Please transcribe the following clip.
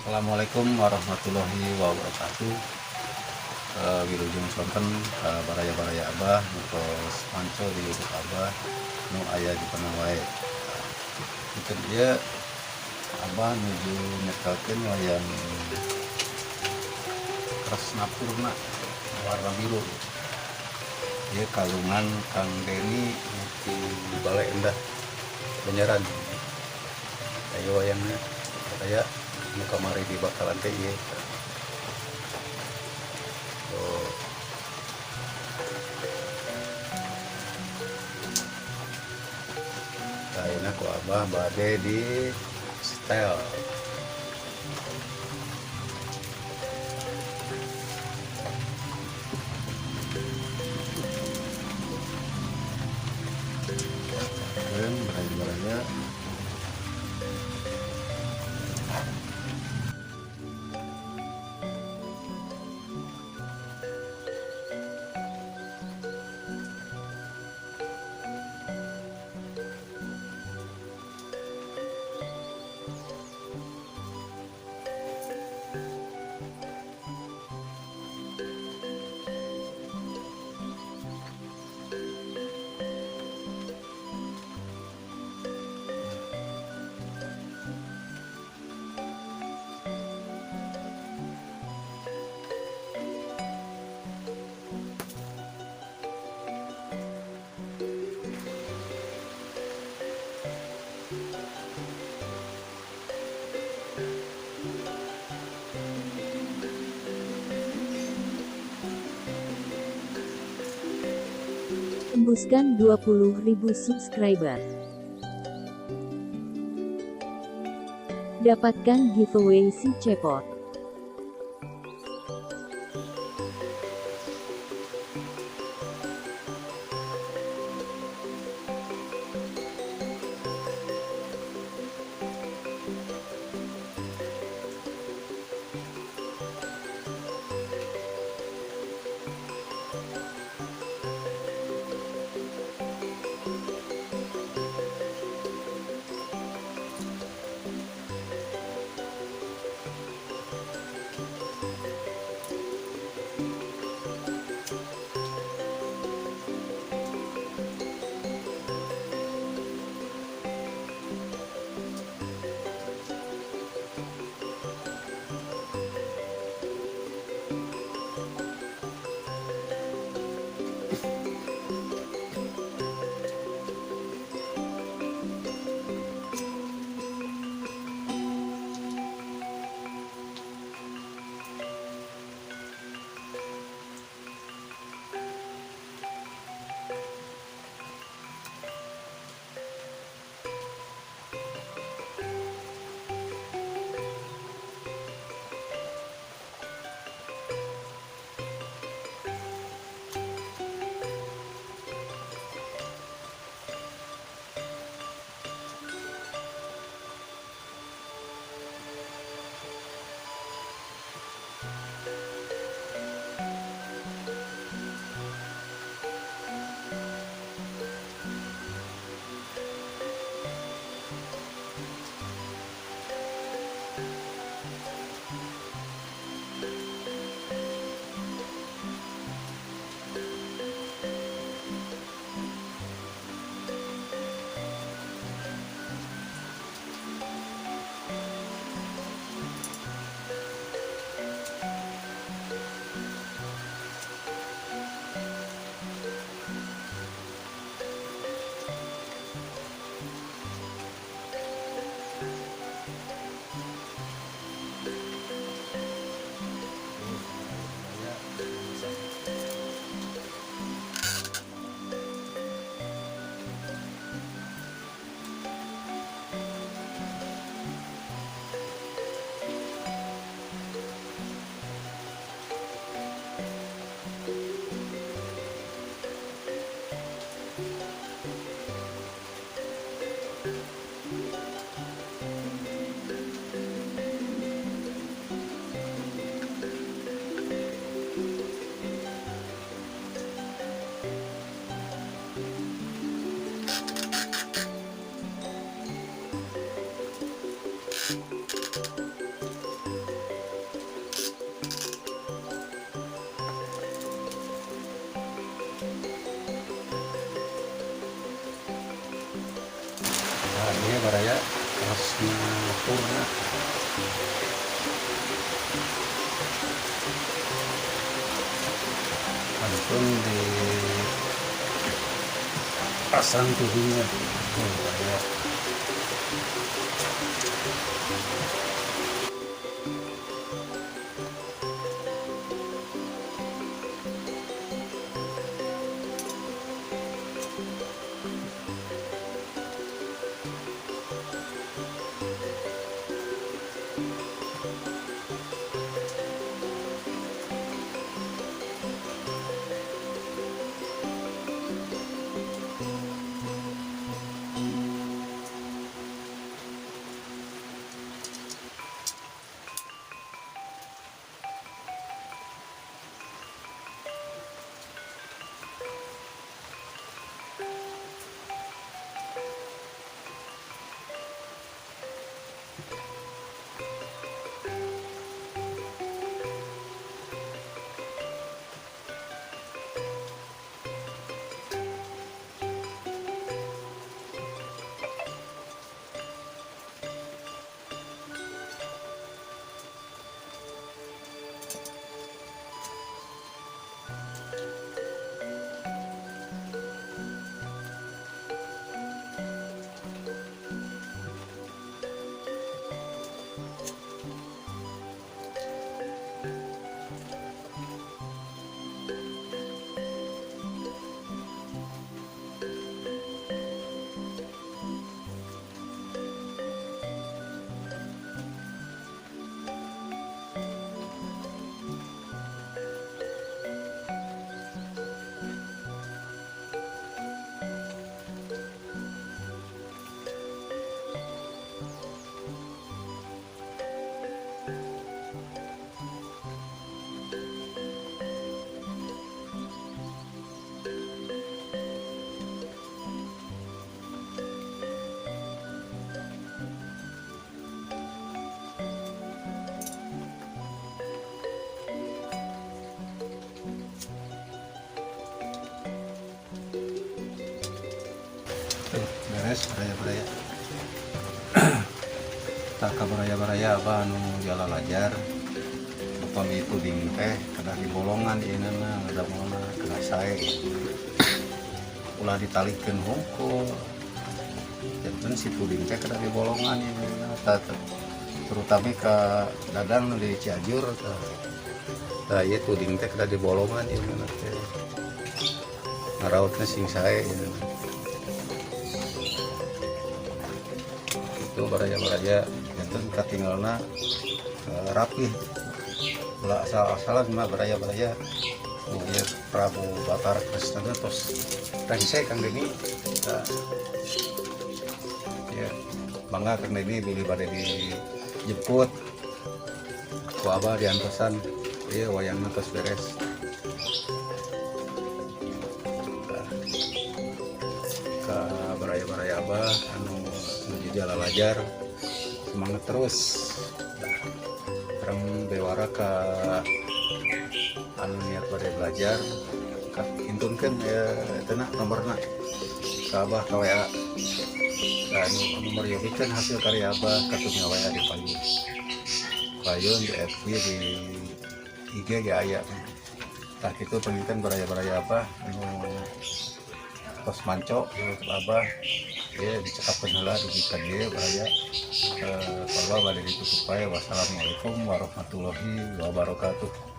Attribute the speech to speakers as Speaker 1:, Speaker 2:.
Speaker 1: Assalamualaikum warahmatullahi wabarakatuh. Wilujeng sonten baraya-baraya Abah nu tos manco di YouTube Abah, nu aya di mana wae. Dinten ieu Abah nuju nyetelkeun wayang Kresna Purna warna biru. Ieu kalungan Kang Deni di Balai Endah Banjaran. Aya wayangna aya nu kamari di bakalan teh ieu. Tuh. Ayeuna ku Abah bade di setel. Keun baraya-baraya.
Speaker 2: Tembuskan 20.000 subscriber. Dapatkan giveaway si cepot.
Speaker 1: baraya tos ngepurna. Langsung dipasang tudingnya tuh baraya. Beres baraya-baraya. Tah ka baraya-baraya abah anu jalalajar upami tuding teh kedah dibolongan ieunana ngadamelna kedah sae, ulah ditalikeun hungkul. Janten si tuding teh kedah dibolongan ieunana. Tah, terutama ka Dadang nu di Cianjur. Tah, tah ieu tuding teh kedah dibolongan ieunana teh, ngarautna sing sae ieunana. Itu baraya-baraya janten katinggalna rapih, ulah asal-asalan mah baraya-baraya. Oh ieu Prabu Bathara Kresna tos rengse Kang Deni. Tah, ya bangga Kang Deni bilih bade dijemput ku abah diantosan. Ieu wayangna tos beres. Tah, ka baraya-baraya abah anu nuju jalalajar semangat terus. Sareng bewara ka anu niat bade belajar, ka intunkeun ya eta na nomorna ka abah ka WA. Ka anu nomor yogikeun hasil karya abah katut nga WA di payun. Payun di FB di IG ge aya. Tah kitu panginten baraya-baraya abah anu tos manco di YouTube abah ya dicekapkeun heula dugi ka dieu baraya. Parwa bade ditutup bae. Wassalamualaikum warahmatullahi wabarakatuh.